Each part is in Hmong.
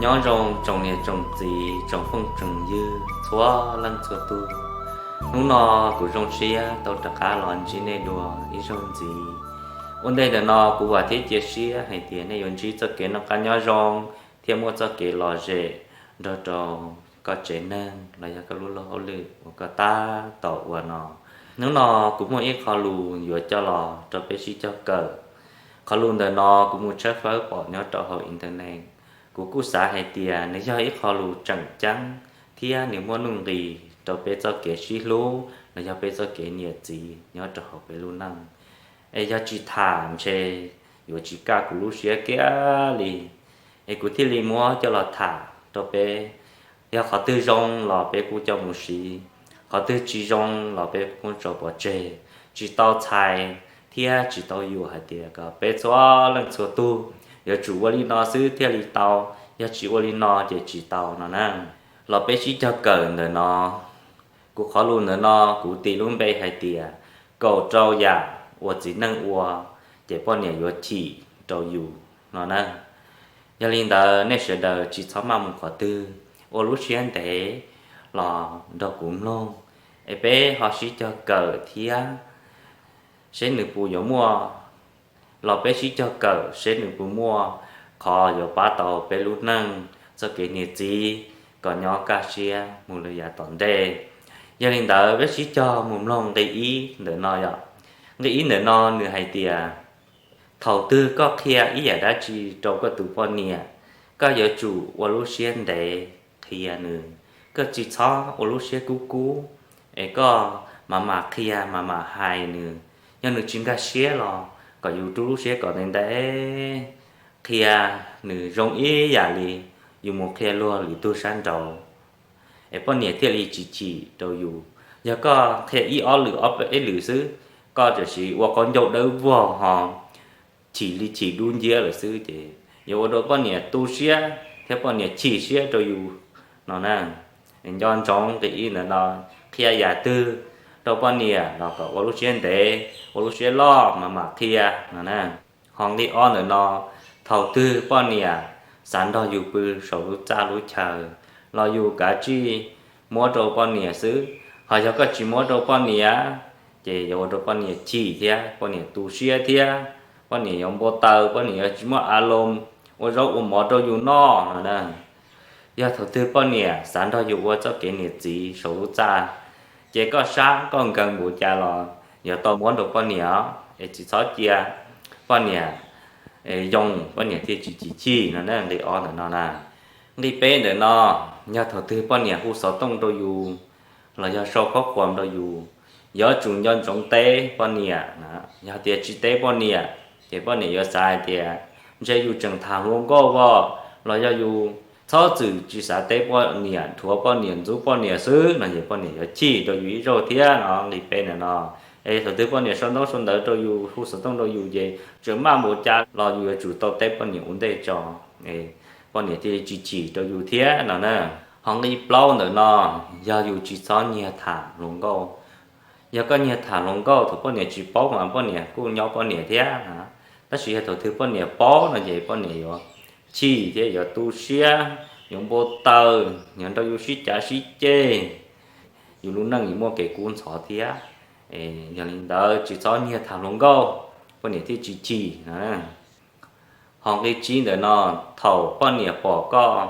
Nyob zoo tsoom niam tsoom txiv tsoom phooj tsoom ywg txhua leej txhua tus. Hnub no kuv zoo siab tau rov qab los ntsib nej dua ib zaug ntxiv. Ua ntej ntawm no kuv vam thiab cia siab hais tias nej yuav ntsib txoj kev noj qab nyob zoo thiab muaj txoj kev lom zem nrog rau koj tsev neeg los yog koj lub luag hauj lwm uas koj tab tom ua no. Hnub no kuv muaj ib qho lus yuav coj los rau peb sib cog kawm. Qhov lus ntawm no kuv mus tshawb fawb pom nyob rau hauv internet. Kuv kuj xav hais tias nws yog ib qho lus tseem ceeb thiab nws muaj nuj nqis rau peb txoj kev sib hlub los yog peb txoj kev niam txiv nyob rau hauv peb lub neej. Es yog tsis tham ntshe yuav tsis kaj kuv lub siab kiag li. Es kuv thiaj li muab coj los tham rau peb. Yog qhov twg zoo los peb kuj coj mus siv, qhov twg tsis zoo los peb kuj tso pov tseg. Tsis tau txhais thiab tsis tau yuam hais tias kom peb txhua leej txhua tug yuav tsum ua li no xwb thiaj li tau, yog tsis ua li no ces tsis tau no na. Los peb sib cog kawm ntawm no. Kuv qhov lus ntawm no kuv tis lub npe hais tias kaum rau yam uas txiv neej ua ces poj niam yuav chim rau yus no na. Yog li ntawd nej sawv daws tsis txhob maj mus qhov twg, ua lub siab ntev los nrog kuv mloog, es peb ho sib cog kawm thiab seb nws puas yuav muaj, los peb sib cog kawm seb nws puas muaj qhov yuav pab tau peb lub neej txoj kev niam txiv kom nyob kaj siab mus lawm yav tom ntej. Yog li ntawd peb sib cog mus mloog nqi ib ntawm no yom. Nqi ib ntawm no nws hais tias thaum twg koj qhia ib yam dab tsi rau koj tus poj niam, koj yuav tsum ua lub siab ntev qhia nws. Koj tsis txhob ua lub siab kub kub es koj mam mam qhia mam mam hais nws. Yog nws tsis nkag siab los kom yus rub lub siab kom ntev ntev qhia nws zoo ib yam li yus mus qhia luag lwm tug sab nraud, es poj niam thiaj li tsis chim rau yus. Yog koj qhia ib ob lwm ob peb lwm xwb, koj tam sim ua qaub ncaug dawb vog ho chim li chim dub nciab lawm xwb ces yuav ua rau poj niam tu siab thiab poj niam chim siab rau yus no na. Nco ntsoov nqi ib ntawm no, qhia yam twg rau poj niam los kom ua lub siab ntev, ua lub siab loj mam mam qhia no na. Ho nqi ob ntawm no, thaum twg poj niam xav nrog yus pw saum lub txaj lub chaw los yus kav tsij muab rau poj niam xwb. Ho yog koj tsis muab rau poj niam ces yuav ua rau poj niam chim thiab poj niam tu siab thiab poj niam yuav npau taws, poj niam yuav tsis muaj a loo ua zaub ua mov rau yus noj no na. Yog thaum twg poj niam xav nrog yus ua txoj kev niam txiv saum lub txaj ces koj sab koj nkees npaum cas los yuav tau muab rau poj niam es tsis txhob cia poj niam yoo poj niam thiaj tsis chim chim no na. Nqi ob ntawm no na. Nqi peb ntawm no, yog thaum twg poj niam hu xov tooj rau yus los yog sau khob khuam rau yus, yuav tsum nco ntsoov teb poj niam. Yog tias tsis teb poj niam ces poj niam yuav xav hais tias ntshe yus tseem tham hluas nkauj os, los yog yus txhob txwm tsis xav teb poj niam, dhuav poj niam ntxub poj niam xwb no ces poj niam yuav chim rau yus ib zaug thiab no. Nqi peb ntawm no, es thaum twg poj niam sau ntaub sau ntawv rau yus, hu xov tooj rau yus ces tseem maj npaum cas los yus yuav tsum tau teb poj niam ua ntej tso, poj niam thiaj li tsis chim rau yus thiab no na. Ho nqi plaub ntawm no, yog yus tsis txhob nyiag tham hluas nkauj. Yog koj nyiag tham hluas nkauj thaum poj niam tsis paub mas poj niam kuj nyob poj niam thiab, tab sis yog thaum twg poj niam paub no ces poj niam yuav chim thiab yuav tu siab, yuav npau taws, yuav nrog yus sib cav sib ceg, yus lub neej yuav muaj kev kub ntxhov thiab. Yog li ntawd tsis txhob nyiag tham hluas nkauj, poj niam thiaj tsis chim no. Ho nqi tsib ntawm no, thaum poj niam pom koj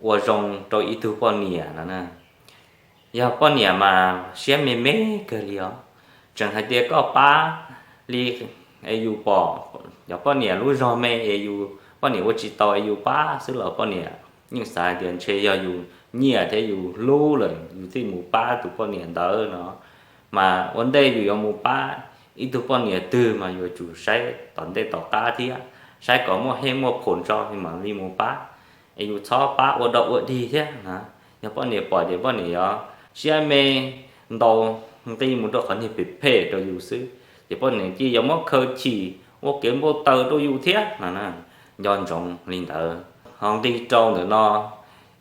ua zoo rau ib tug poj niam no na, yog poj niam mas siab me me kawg li os, tseem hais tias koj pab li es yus pom, yog poj niam lub zog me es yus poj niam ua tsis tau es yus pab xwb los poj niam yeej xav hais tias ntshe yog yus nyiam thiab yus hlub lawm yus thiaj mus pab tus poj niam ntawd no. Mas ua ntej yus yuav mus pab ib tug poj niam twg mas yuav tsum saib tom ntej tom qab thiab, saib kom muaj hej muaj phom tso mam li mus pab, es yus txhob pab ua dog ua dig thiab na. Yog poj niam pom ces poj niam yuav siab me, ntaus nqi mus rau qhov niag phem phem rau yus xwb, ces poj niam cia yuav muab khaws chim ua kev npau taws rau yus thiab no. Nco ntsoov li ntawd. Ho nqi rau ntawm no,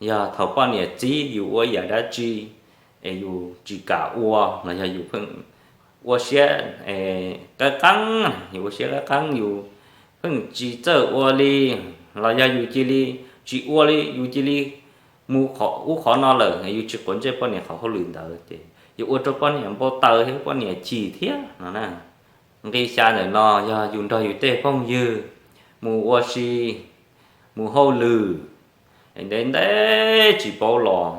yog thaum poj niam txib yus ua yam dab tsi es yus tsis kam ua los yog yus pheej ua siab qeeb qeeb, yus ua siab qeeb qeeb yus pheej tsis txawj ua li, los yog yus cia li tsis ua li, yus cia li mus ub qhov no lawm, yus tsis quav ntsej poj niam qhov hauj lwm ntawd ces yus ua rau poj niam npau taws thiab poj niam chim thiab no na. Nqi xya ntawm no yog yus nrog yus tej phooj ywg mus ua si, mus hauj lwm, ntev ntev tsis paub los,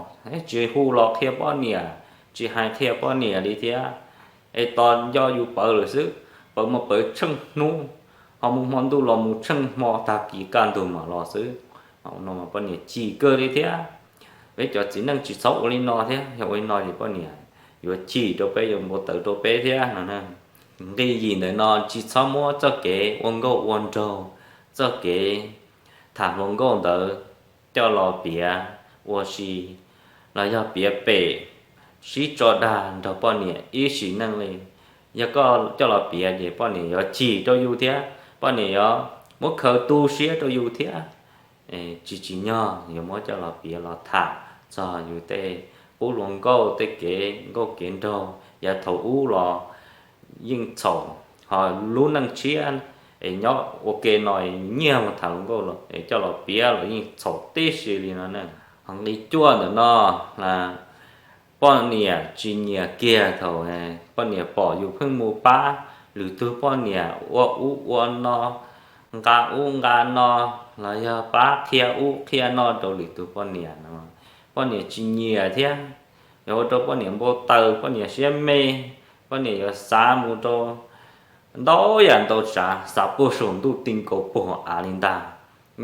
tsis hu los qhia poj niam, tsis hais qhia poj niam li thiab, es tos nco yus pawv lawm xwb, pawv mas pawv tsheej hnub, ho mus hmo ntuj los mus tsheej hmo, tag kis kaj ntug mam los xwb. No mas poj niam chim kawg li thiab. Peb cov txiv neej tsis txhob ua li no thiab, yog ua li no ces poj niam yuav chim rau peb, yuav npau taws rau peb thiab no. Nqi yim ntawm no tsis txhob muab txoj kev ua nkauj ua nraug, txoj kev tham hluas nkauj ntawd coj los piav ua si, los yog piav pem sib tso dag nrog poj niam ib sim neej li. Yog koj coj los piav ces poj niam yuav chim rau yus thiab poj niam yuav muab khaws tu siab rau yus thiab. Tsis tsim nyog yuav muab coj los piav los tham txog yus tej qub hluas nkauj, tej kev nkauj kev nraug yav thaum ub los yeej txhaum, ho lub neej tshiab es nyob ua ke no nyiag mus tham hluas nkauj los coj los piav los yeej txhaum tib si li no na. Ho nqi cuaj ntawm no, poj niam tsis nyiam kiag thaum poj niam pom yus pheej mus pab lwm tug poj niam ua ub ua no, nqa ub nqa no, los yog pab qhia ub qhia no rau lwm tug poj niam no. Poj niam tsis nyiam thiab, yuav ua rau poj niam npau taws, poj niam siab me, poj niam yuav xav mus rau ntau yam ntau tsav, xav puag saum ntuj ti nkaus puag av li ntag.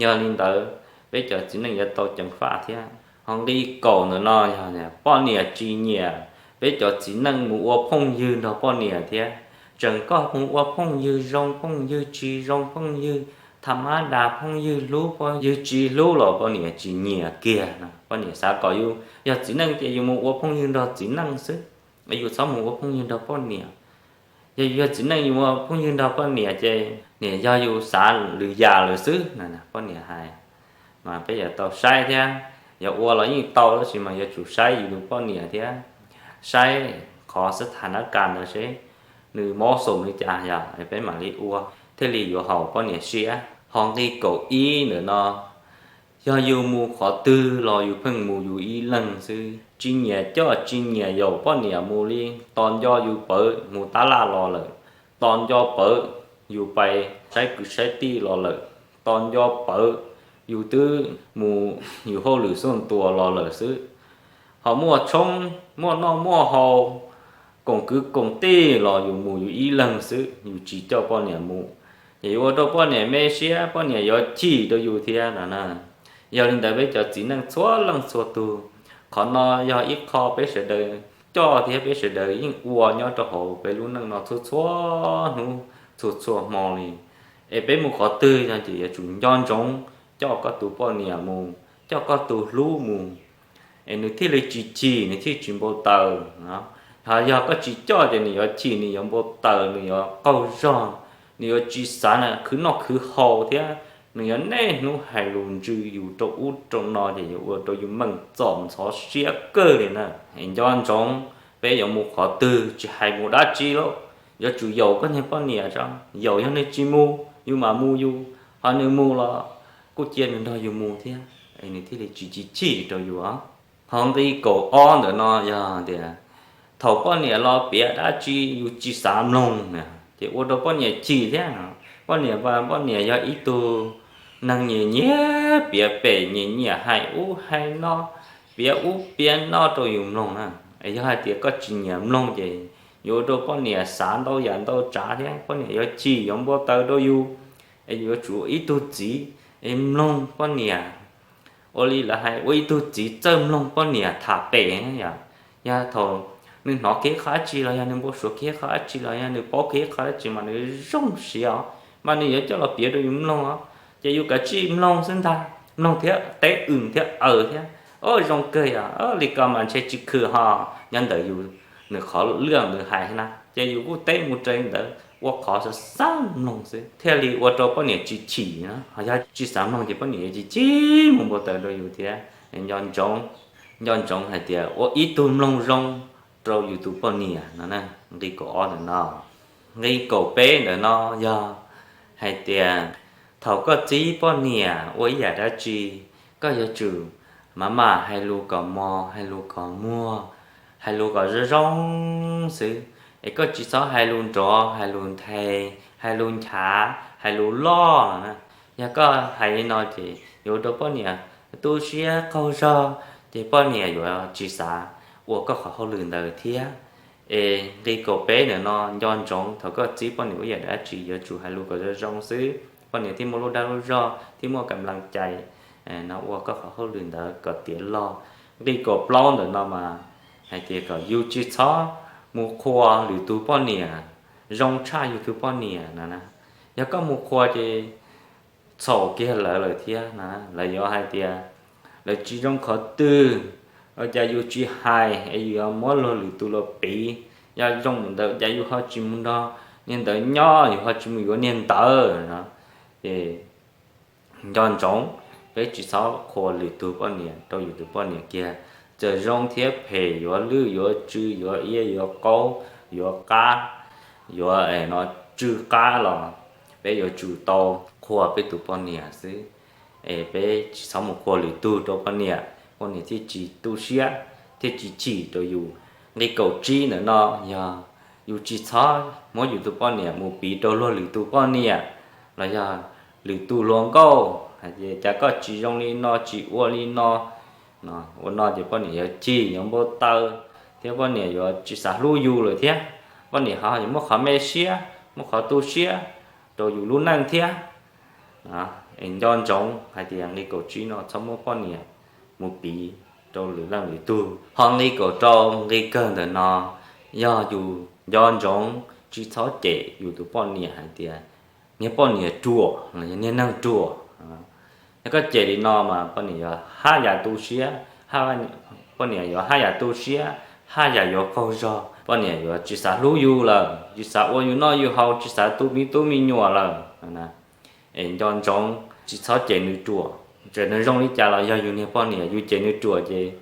Yog li ntawd, peb cov txiv neej yuav tau ceev faj thiab. Ho nqi kaum ntawm no yog poj niam tsis nyiam peb cov txiv neej mus ua phooj ywg nrog poj niam thiab. Tseem koj mus ua phooj ywg zoo phooj ywg tsis zoo, phooj ywg tham mab das, phooj ywg hlub phooj ywg tsis hlub los poj niam tsis nyiam kiag no. Poj niam xav kom yus yog txiv neej ces yus mus ua phooj ywg nrog txiv neej xwb, yus txhob mus ua phooj ywg nrog poj niam. Yog yus yog txiv neej yus ua phooj ywg nrog poj niam ces niam yog yus xav lwm yam lawm xwb no, poj niam hais. Mas peb yuav tau saib thiab, yog ua los yeej tau tab sis mas yuav tsum saib yus tus poj niam thiab, saib qhov xab thas nab kas ntawd seb nws mob xaum li cas yog peb mam li ua thiaj li yuav haum poj niam siab. Ho nqi kaum ib ntawm no, yog yus mus qhov twg los yus pheej mus yus ib leeg xwb, tsis nyiam coj tsis nyiam yaum poj niam mus li. Tos nco yus pawv mus tab laj los lawm, tos nco pawv yus pais saib kwv saib tij los lawm, tos nco pawv yus twb mus yus hauj lwm xuaj tuas los lawm xwb. Ho muaj tshoob muaj noj muaj haus, koom kwv koom tij los yus mus yus ib leeg xwb, yus tsis coj poj niam mus, ces yuav ua rau poj niam me siab, poj niam yuav chim rau yus thiab no na. Yog li ntawd peb cov txiv neej txhua leej txhua tug, qhov no yog ib qho peb sawv daws coj thiab peb sawv daws yeej ua nyob rau hauv peb lub neej no txhua txhua hnub txhua txhua hmo li. Es peb mus qhov twg no ces yuav tsum nco ntsoov coj koj tus poj niam mus, coj koj tus hlub mus, es nws thiaj li tsis chim, nws thiaj tsis npau taws no. Ho yog koj tsis coj ces nws yuav chim, nws yuav npau taws, nws yuav qaug zog, nws yuav tsis xav khwv noj khwv haus thiab nws yuav niaj hnub hais lus ntsws yus rau ub rau no ces yuav ua rau yus meej txom ntxhov siab kawg li na. Es nco ntsoov, peb yuav mus qhov twg tsis hais mus dab tsi lauj, yuav tsum yaum koj niag poj niam tso, yaum, yog nws tsis mus yus mam mus yus, ho nws mus los kuj cia nws nrog yus mus thiab, es nws thiaj li tsis chim chim rau yus. Ho nqi kaum ob ntawm no yog tias thaum poj niam los piav dab tsi yus tsis xav mloog na, ces ua rau poj niam chim thiab. Poj niam, poj niam yog ib tug neeg nyiam nyiam piav pem, nyiam nyiam hais ub hais no, piav ub piav no rau yus mloog na. Es yog hais tias koj tsis nyiam mloog ces yuav ua rau poj niam xav ntau yam ntau tsav thiab, poj niam yuav chim yuav npau taws rau yus. Es yus yuav tsum ua ib tug txiv es mloog poj niam, ua li lawv hais ua ib tug txiv txawj mloog poj niam tham pem yom. Yog thaum nws hnov kiag qhov dab tsi los yog nws npau suav kiag qhov dab tsi los yog nws paub kiag qhov dab tsi mas nws zoo siab os, mas nws yuav coj los piav rau yus mloog os. Ces yus kav tsij mloog xwb ntag, mloog thiab teb w thiab aw thiab, o zoo kawg yom, li ko mas ntshe tsis khw ho, nyob ntawm yus, nws qhov lwj ntawd hais na, ces yus kuj teb mus raws ntawd ua qhov xav xav mloog xwb thiaj li ua rau poj niam tsis chim na. Ho yog tsis xav mloog ces poj niam yuav tsis chim mus npau taws rau yus thiab. Nco ntsoov, nco ntsoov hais tias ua ib tug mloog zoo rau yus tus poj niam no na. Nqi kaum ob ntawm no. Nqi kaum peb ntawm no yog hais tias thaum koj txib poj niam ua ib yam dab tsi, Koj yuav tsum mam mam hais lus kom mos, hais lus kom muag, hais lus kom zoo zoo xwb, es koj tsis txhob hais lus nrov, hais lus nthe, hais lus nchav, hais lus loj no na. Yog koj hais li no ces yuav ua rau poj niam tu siab qaug zog, ces poj niam yuav tsis xav ua koj qhov hauj lwm ntawd thiab. Es nqi kaum peb ntawm no, nco ntsoov thaum koj txib poj niam ua yam dab tsi yuav tsum hais lus kom zoo zoo xwb, poj niam thiaj muaj lub dag lub zog, thiaj muaj kam laj cai no ua koj qhov hauj lwm ntawd kom tiav log. Nqi kaum plaub ntawm no mas hais tias kom yus tsis txhob mus qhuas lwm tus poj niam zoo tshaj yus tus poj niam no na. Yog koj mus qhuas ces txhaum kiag lawv lawm thiab na. Lawv yuav hais tias lawv tsis zoo qhov twg, ua cas yus tsis hais es yus yuav muab luag lwm tus los piv. Yog zoo ntawd cas yus ho tsis mus nrog niag ntawd nyob, yus ho tsis mus yuav niag ntawd no. Ces nco ntsoov, peb tsis txhob qhuas lwm tus poj niam rau yus tus poj niam kiag. Txawm zoo thiab phem, yuav lwj yuav tsw, yuav iab yuav qaub, yuav qab, yuav no tsw qab los peb yuav tsum tau qhuas peb tus poj niam xwb. Es peb tsis txhob mus qhuas lwm tus rau poj niam, poj niam thiaj tsis tu siab, thiaj tsis chim rau yus. Nqi kaum tsib ntawm no yog yus tsis txhob muab yus tus poj niam mus piv rau luag lwm tus poj niam los yog lwm tus hluas nkauj hais tias cas koj tsis zoo li no, tsis ua li no. Ua no ces poj niam yuav chim, yuav npau taws, thiab poj niam yuav tsis xav hlub yus lawm thiab. Poj niam ho yuav muab qhov me siab, muab qhov tu siab rau yus lub neej thiab. Es nco ntsoov hais tias nqi kaum tsib no txhob muab poj niam mus piv rau lwm leej lwm tug. Ho nqi kaum rau, nqi kawg ntawm no, yog yus nco ntsoov tsis txhob cem yus tus poj niam hais tias niag poj niam ruam los yog niag neeg ruam. Yog koj cem li no mas poj niam yuav haj yam tu siab, poj niam yuav haj yam tu siab, haj yam yuav qaug zog, poj niam yuav tsis xav hlub yus lawm, tsis xav ua yus noj yus haus, tsis xav tu me tub me nyuam lawm. Es nco ntsoov tsis txhob cem nws ruam, txawm nws zoo li cas los yog yus niag poj niam, yus cem nws ruam ces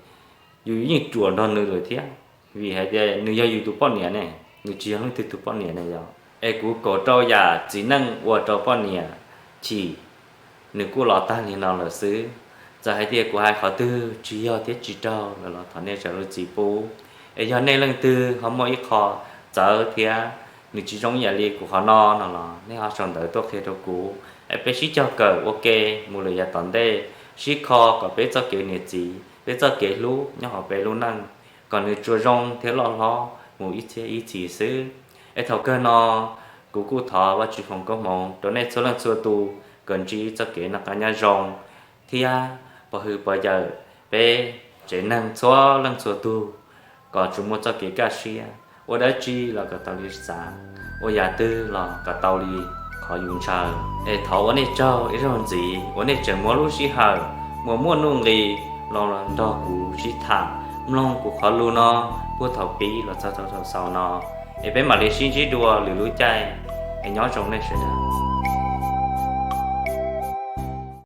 yus yeej ruam nrog nws lawm thiab, vim hais tias nws yog yus tus poj niam ne, nws tsis yog leej twg tus poj niam ne yog. Es kuv kaum rau yam txiv neej ua rau poj niam chim, nws kuj los tag li no lawm xwb. Txawm hais tias kuv hais qhov twg tsis yog thiab tsis raug lawm los thov nej zam lub txim pub. Es yog nej leej twg ho muaj ib qho txawv thiab nws tsis zoo ib yam li kuv qhov no no los nej ho sau ntawv tuaj qhia rau kuv, es peb sib cog kawm ua ke mus lawm yav tom ntej, sib kho kom peb txoj kev niam txiv, peb txoj kev hlub nyob hauv peb lub neej, kom nws tsuas zoo thiab loj hlob mus ib txhiab ib txhis xwb. Es thaum kawg no kuv kuj thov Vajtswv foom koob hmoov rau nej txhua leej txhua tus kom ntsib txoj kev noj qab nyob zoo thiab pov hwm pov yawm peb tsev neeg txhua leej txhua tug, kom tsuas muaj txoj kev kaj siab, ua dab tsi los kom tau li xav, ua yam twg los kom tau li qhov yus ntshaw. Es thov ua nej tsaug ib zaug ntxiv uas nej tseem muab lub sij hawm muaj muaj nuj nqis los nrog kuv sib tham, mloog kuv qhov lus no puag thaum pib los txog thaum xaus no. Es peb mam li sib ntsib dua lwm lub caij, es nyob zoo nej sawv daws.